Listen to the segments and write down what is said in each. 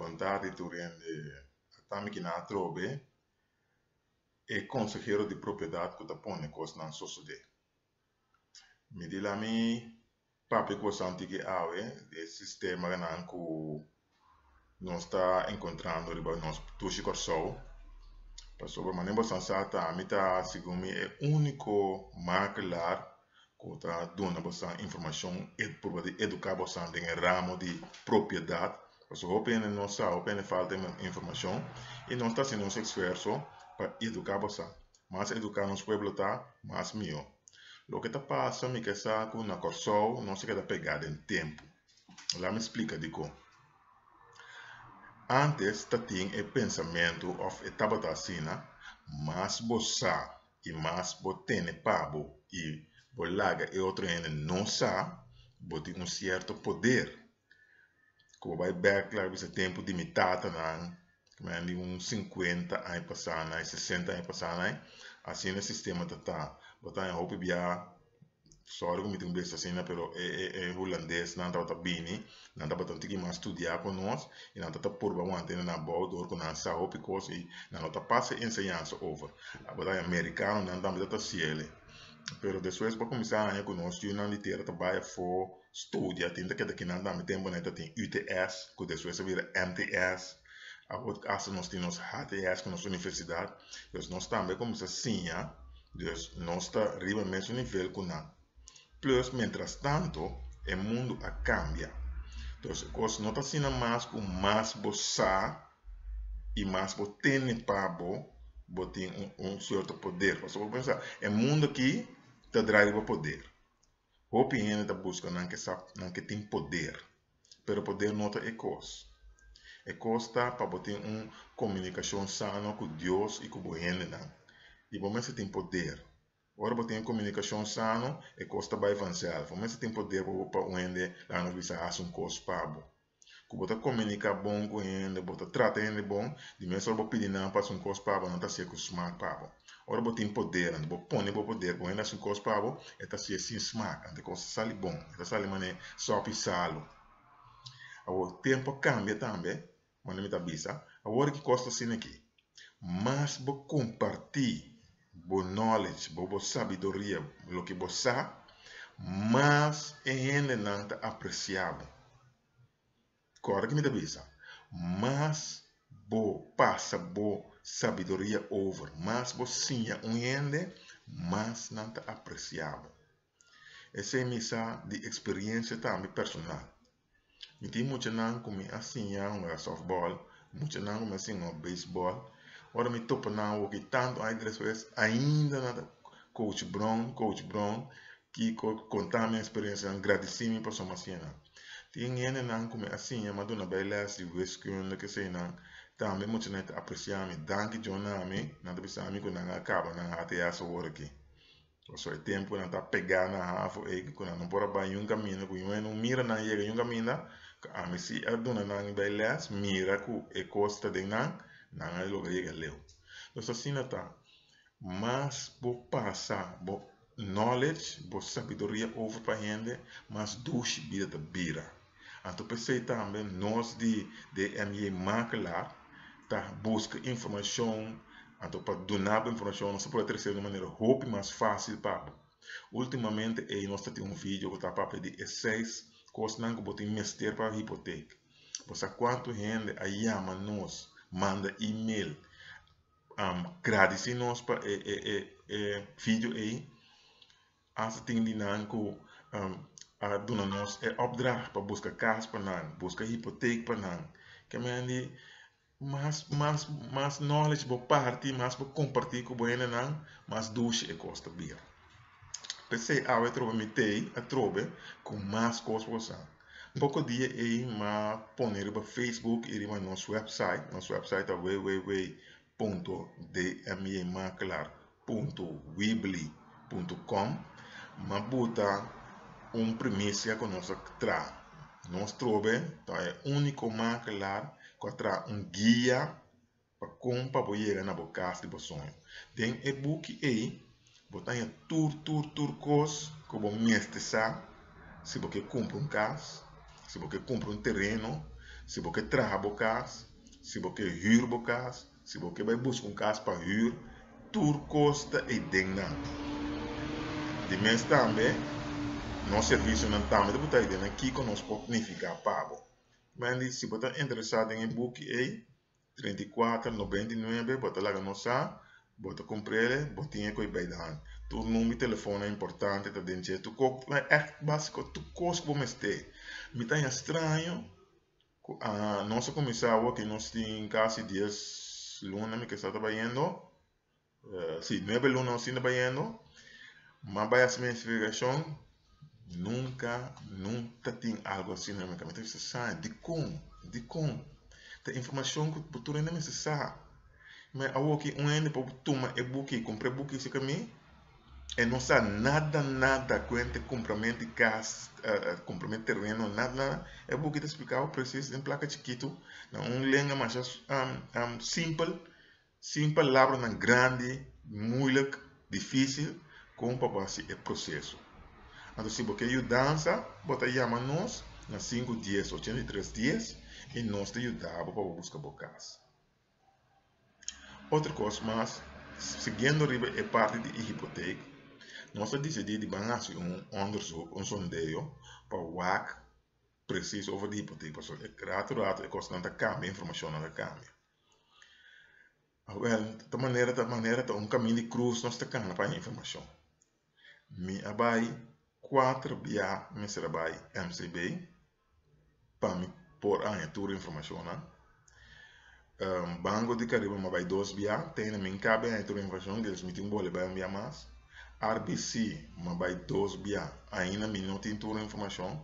Bon tardi tur hende. Ata mi kina atrobe e konsehero di propiedat ku ta pone kosnan sosodé. Mi di la mi papia ku boso tiki awe di e sistemanan ku nos ta enkontrando riba nos dushi Kòrsou. Pasobra manera boso sa ta mi ta segun mi e úniko makelaar ku ta duna boso informashon i purba di eduká boso den e ramo di propiedat. Pasobra hopi hende no sa, hopi hende falta informashon i nos ta hasi nos esfuerso pa eduká boso. Mas eduká nos pueblo ta, mas mihó. Loke ta pasa mi ke sa ku na Kòrsou nos a keda pegá den tempu. Laat mi splika dikon. Ántes ta tin e pensamentu òf e tabata asina, mas bo sa i mas bo tene pa bo i bo laga e otro hende no sa, bo tin un sierto poder. Ku bo bai bèk laga bisa tempu di mi tatanan, di un sinkuenta aña pasá nan, sesenta aña pasá nan, asina e sistema ta ta. Bo ta haña hopi bia, sòri ku mi tin un bes asina, pero e e hulandesnan tabata bini, nan tabata un tiki mas studiá ku nos i nan tabata purba wanta hende nan abou dor ku nan sa hopi kos i nan no ta pasa e enseñansa over. Bo ta haña merikanonan tambe ta ta hasiel. Pero despues bo a kuminsá haña ku nos yunan di tera ta bai afó studia, tin ta keda kinan tambe tempu nan ta tin UTS ku despues a bira MTS, awor asta nos tin nos HTS ku nos universidat, dus nos tambe a kuminsá siña, dus nos ta riba mesun nivel ku nan. Plus mientras tanto e mundu a kambia, dus e kos no ta asina mas ku mas bo sa i mas bo tene pa bo, bo tin un sierto poder. Pasobra bo pensa e mundu aki ta drai riba poder. Hopi hende ta buska nan ke sa nan ke tin poder, pero poder no ta e kos. E kos ta pa bo tin un komunikashon sano ku Dios i ku bo hendenan. I bo mester tin poder. Ora bo tin e komunikashon sano, e kos ta bai vanself. Bo mester tin poder pa bo pa un hende laga nos bisa hasi un kos pa bo. Ku bo ta komuniká bon ku hende, bo ta trata hende bon, di mes ora bo pidi nan pa hasi un kos pa bo, nan ta hasié ku smak pa bo. Ora bo tin poder, anto bo pone bo poder pa un hende hasi un kos pa bo, e ta hasié sin smak, anto e kos ta sali bon, e ta sali manera sòpi salu. Awor, tempu a kambia tambe, manera mi ta bisa, awor ki kos ta asina aki, mas bo kompartí bo knowledge, bo sabiduria, loke bo sa, mas e hendenan ta apresiá bo. Kòrda ki mi ta bisa, mas bo pasa bo sabiduria over, mas bo siña un hende, mas nan ta apresiá bo. Esei mi sa di eksperensia tambe personal. Mi tin muchanan ku mi a siña hunga sòftbòl, muchanan ku mi a siña hunga beisbòl. Ora mi topa nan awoki tantu aña despues, ainda nan ta Coach Brown, Coach Brown, kiko konta mi eksperensianan, gradisí mi pasobra mi a siña nan. Tin hendenan ku mi a siña, mi a duna bai lès di wiskunde, kesenan, tambe muchanan ta apresiá mi. Danki Djo na mi, nan ta bisa mi ku nan a kaba nan HTS awor aki. Pasobra e tempu nan ta pegá na hafo ei ku nan no por a bai niun kaminda, ku niun hende no mira nan yega niun kaminda, ku ami si a duna nan bai lès, mira ku e kos ta den nan, nan a logra yega leu. Entonces asina ta, mas bo pasa bo knowledge, bo sabiduria over pa hende, mas dushi bida ta bira. Anto p'esei tambe nos di DMJ Makelaar ta buska informashon, anto pa duna bo informashon nos ta por trese di un manera hopi mas fásil pa bo. Últimamente ei nos ta tin un video ku ta papia di e seis kosnan ku bo tin mester pa hipotek. Bo sa kuantu hende a yama nos, manda email, gradisí nos pa e video ei. Asta tin di nan ku a duna nos e opdracht pa buska kas pa nan, buska hipotek pa nan. Ke men di mas mas mas knowledge bo parti, mas bo kompartí ku bo hendenan, mas dushi e kos ta bira. P'esei awe atrobe mi t'ei atrobe ku mas kos por sa. Poko dia ei m'a pone riba Facebook i riba nos website, nos website ta www punto dmjmakelaar punto weebly punto com m'a buta un primisia ku nos a traha. Nos trobe ta e úniko makelaar ku a traha un guia pa kon pa bo yega na bo kas di bo soño. Den e buki ei bo ta haña tur tur tur kos ku bo mester sa si bo ke kumpra un kas, si bo ke kumpra un tereno, Si bo ke traha bo kas, si bo ke hür bo kas, si bo ke bai buska un kas pa hür, tur kos ta eiden nan. Di mes tambe, nos servisionan tambe ta buta eiden nan kiko nos por nifiká pa bo. Mandy, si bo ta interesá den e buki ei, 34, 99, bo ta laga nos sa, bo ta kumpr'é, bo tin e ku e bai dan. Tur number di telefòn importante ta den dje, tur kos, ègt básiko, tur kos ku bo mester. Mi ta haña straño ku nos a kuminsá awor ku nos tin kasi dies luna mi ke sa ta bayendo, si, nuebe luna nos tin ta bayendo, m'a bai hasi mi investigashon, nunka, nunka tin algu asina. Mi ta bisa sa, dikon? Dikon? Ta informashon ku tur hende mester sa. Ma awoki un hende por tuma e buki, kumpra e buki serka mi, e no sa nada nada kuente kumpramentu di kas, kumpramentu di tereno, nada nada. E buki ta splika bo presis den plaka chikitu, na un lenga masha simpel, sin palabranan grandi, moeilijk, difisil, kon pa bo hasi e proseso. Anto si bo ke yudansa, bo ta yama nos na sinku dies 83 dies i nos ta yuda bo pa bo buska bo kas. Otro kos mas, siguiendo riba e parti di e hipotek, nos a disidí di ban hasi un onderzoek, un sondeo, pa wak presis over di hipotek, pasobra e rato rato e kosnan ta kambia, e informashonnan ta kambia. Awèl, ta manera ta manera ta un kaminda di krus nos ta kana pa haña informashon. Mi a bai kuater bia mester a bai MCB pa mi por haña tur informashonnan. Banco di Caribe mi a bai dos bia, te ainda mi kabe haña tur informashon, dus mi tin bolbe bai un bia mas. RBC mi a bai dos bia, ainda mi no tin tur informashon.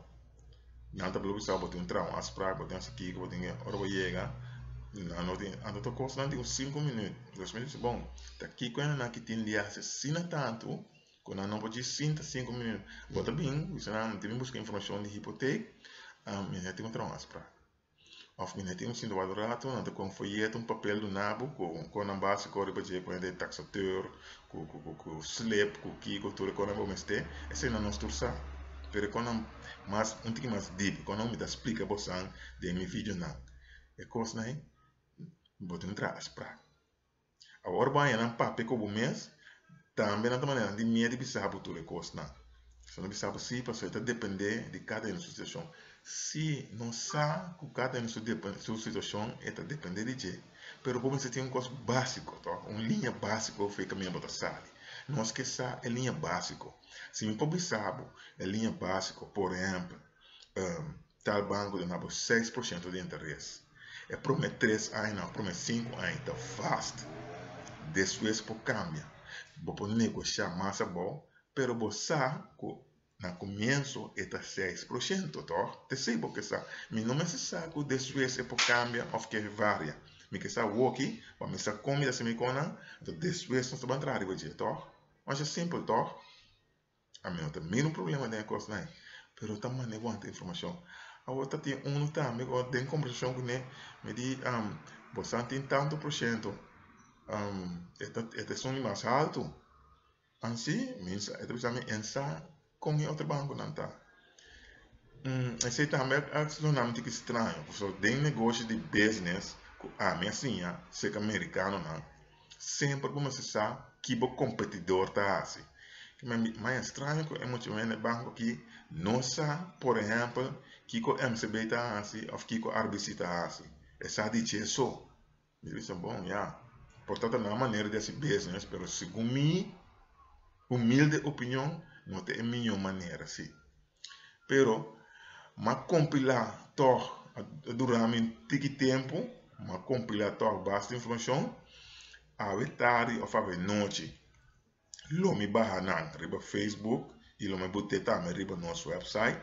Nan ta bisa bo tin un traha un afspraak, bo tin hasi kiko, bo tin ora bo yega nan no tin, anto ta kosnan di un sinku minüt. Dus mi di bon, ta kiko nan ki tin di hasi asina tantu ku nan no por djis sinta sinku minüt. Bo ta bin bisa nan mi tin bin buska informashon di hipotek, mi no tin un traha un afspraak. Of mi no tin un sinta wak un ratu, nan ta kon un foyeto, un papel duna bo ku konan básiko riba dje ku hende taksateur, ku ku slip, ku kiko, tur e konan bo mester, eseinan nos tur sa. Pero e konan mas un tiki mas dip, e konan mi ta splika bosan den mi videonan. E kosnan ei bo tin traha afsprak. Awor bo haña nan papia ku bo mes, tambe nan ta manera nan tin miedu di bisa bo tur e kosnan. So nan bisa bo si pasobra e ta depende di kada hende su situashon. Si nos sa ku kada hende su situashon e ta depende di dje, pero bo mester tin un kos básiko tòg, un liña básiko for e kaminda bo ta sali. Nos ke sa e liña básiko. Si mi por bisa bo e liña básiko, por ehèmpel, Tal banco ta duna bo 6% di interes. E prome tres añanan of prome sinku aña ta vast. Despues por cambia. Bo por negocia mas abou, pero bo sa cu na comienso e ta 6%, toch? Ta esey bo ke sa. Mi no mester sa cu despues e por cambia of ke varia. Mi ke sa awoki pa mi sa con mi ta haci mi conan, anto despues nos ta ban traha riba dje, toch? Masha simpel, toch? Ami no ta mira un problema den e kosnan ei, pero ta manda e wanta informashon. Awor ta tin unu tambe ku den kombersashon kuné mi di bosan tin tantu por shento, e ta e ta esun di mas haltu. Ansi mi sa e ta bisa mi e sa kon e otro bankonan ta. Esei tambe a sona mi tiki straño pasobra den negoshi di business ku ami a siña serka merikanonan Semper bo mester sa ki bo kompetidor ta hasi. Mas e straño ku e mucha hende banko aki no sa, por ehèmpel, kiko MCB ta hasi òf kiko RBC ta hasi. E sa di dje so. Mi ta bisa, bon, ya, por ta ta nan manera di hasi business, pero segun mi humilde opinion, no ta e mihó manera, si. Pero, m'a kompilá tòg, a dura mi un tiki tempu, m'a kompilá tòg basta informashon, awe tardi òf awe nochi lo mi baha nan riba Facebook i lo mi bot'é tambe riba nos wèpsait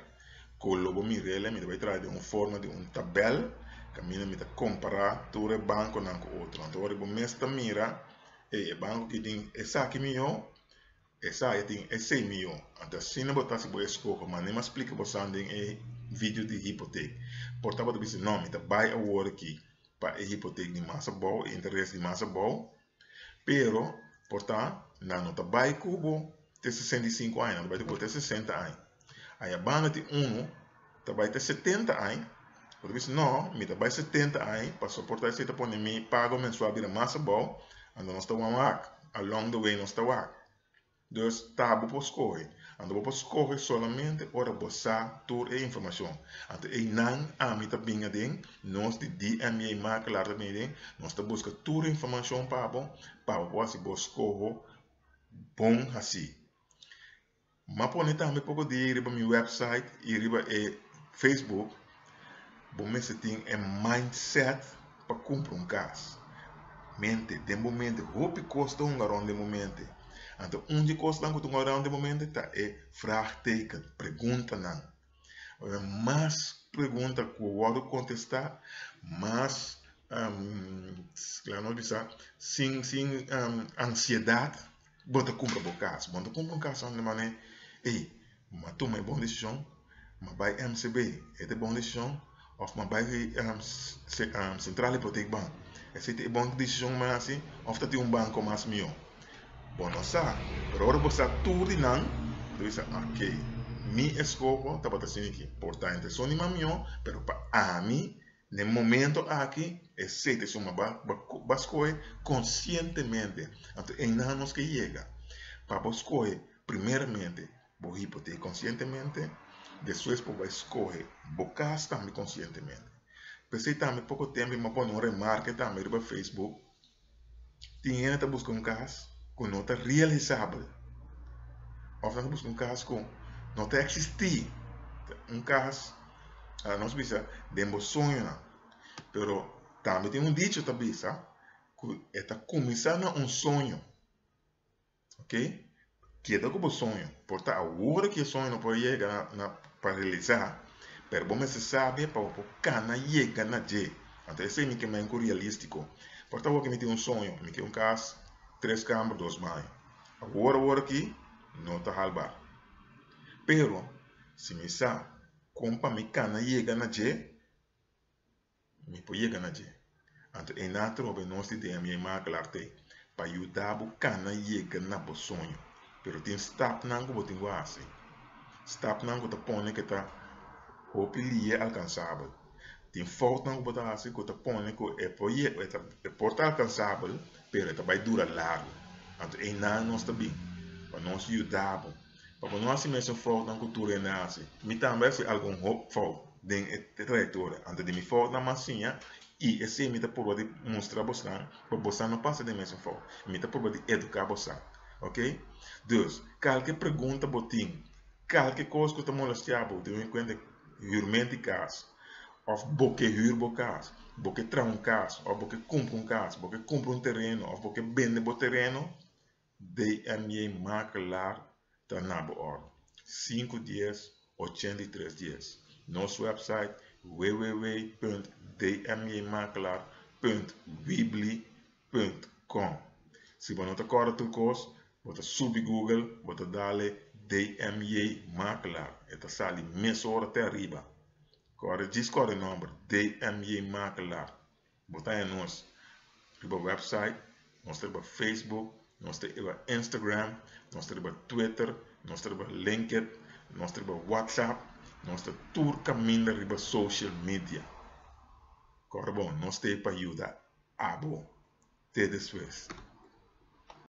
ku lo bo mir'el. Mi ta bai traha den un forma di un tabèl kaminda mi ta kompará tur e bankonan ku otro. Anto ora bo mes ta mira, ey e banko aki tin esaki mihó. Esaki tin esei mihó. Anto asina bo ta hasi bo eskoho. Mane mi a splika bo san den e video di hipotek. Por ta bo ta bisa no mi ta bai awor aki pa e hipotek di mas abou, e interes di mas abou. Pero por ta nan no ta bai ku bo te 65 aña, nan ta bai ku bo te 60 aña. Aya banda tin unu ta bai te 70 aña. Bo ta bisa, no, mi ta bai 70 aña, paso por ta esei ta pone mi pago mensual bira mas abou, anto nos ta wak, along the way nos ta wak. Dus ta bo por skohe. Anto bo por skohe solamente ora bo sa tur e informashon. Anto einan ami ta bin aden, nos di DMJ Makelaar ta bin aden, nos ta buska tur informashon pa bo, pa bo por hasi bo skoho bon hasi. M'a pone tambe poko dia riba mi website i riba e Facebook, bo mester tin e mindset pa kumpra un kas. Mente, den bo mente, hopi kos ta hunga rònt den bo mente. Anto un di e kosnan ku ta hunga rònt den bo mente ta e vraagteken, preguntanan. Mas pregunta ku wòrdu kontestá, mas laga nos bisa sin sin ansiedat bo ta kumpra bo kas. Bo no ta kumpra un kas di manera ey mi a tuma e bon desishon, mi a bai MCB e ta e bon desishon òf mi a bai Centrale Hypotheek Bank esei ta e bon desishon mi a hasi òf ta tin un banko mas mihó. Bo no sa, pero ora bo sa tur di nan, bo ta bisa ok, mi eskoho tabata asina aki, por ta entre esun di mas mihó, pero pa ami na e momento aki esei ta esun bo bo a skohe konsientemente. Anto einan nos ke yega, pa bo skohe primeramente bo hipotek konsientemente, despues bo bai skohe bo kas tambe konsientemente. P'esei tambe poko tempu mi a pone un remarke tambe riba Facebook. Tin hende ta buska un kas ku no ta realisabel òf nan ta buska un kas ku no ta eksistí. Un kas, nos bisa den bo soñonan, pero tambe tin un dicho ta bisa ku e ta kuminsá na un soño. Ok, keda ku bo soño. Por ta awor ku e soño no por yega na pa realisá, pero bo mester sabi pa bo por kana yega na dje. Anto esei mi ke men ku realístiko. Por ta awor ku mi tin un soño, mi ke un kas tres kamber dos baño. Awor awor aki no ta halba. Pero si mi sa kon pa mi kana yega na dje, Mi por yega na dje. Anto e na trobe nos di DMJ Makelaar t'ei pa yuda bo kana yega na bo soño. Pero tin stapnan ku bo tin ku hasi. Stapnan ku ta pone ku ta hopi lie alkansabel. Tin foutnan ku bo ta hasi ku ta pone ku e por e por ta alkansabel pero e ta bai dura largu. Anto einan nos ta bin pa nos yuda bo. Pa bo no hasi mesun foutnan ku tur hende a hasi. Mi tambe a hasi algun hopi fout den e trayektoria. Anto di mi foutnan mi a siña i esei mi ta purba di mustra bosnan pa bosan no pasa den mesun fout. Mi ta purba di eduká bosan. Oke? Dus, kalke pregunta bo tin, kalke kos ku ta molestiá bo den un kuenta hürment di kas òf bo ke hür bo kas, bo ke traha un kas òf bo ke kumpra un kas, bo ke kumpra un tereno òf bo ke bende bo tereno, DMJ Makelaar ta na bo orde. Sinku dies, 83 dies. Nos website www.dmjmakelaar.weebly.com. Si bo no ta kòrda tur kos, bo ta subi Google, bo ta dale DMJ Makelaar. E ta sali mesora te ariba. Kòrda djis kòrda e nòmber, DMJ Makelaar. Bo ta haña nos riba website, nos ta riba Facebook, nos ta riba Instagram, nos ta riba Twitter, nos ta riba LinkedIn, nos ta riba WhatsApp, nos ta tur kaminda riba social media. Kòrda bon, nos ta ei pa yuda abo. Te despues.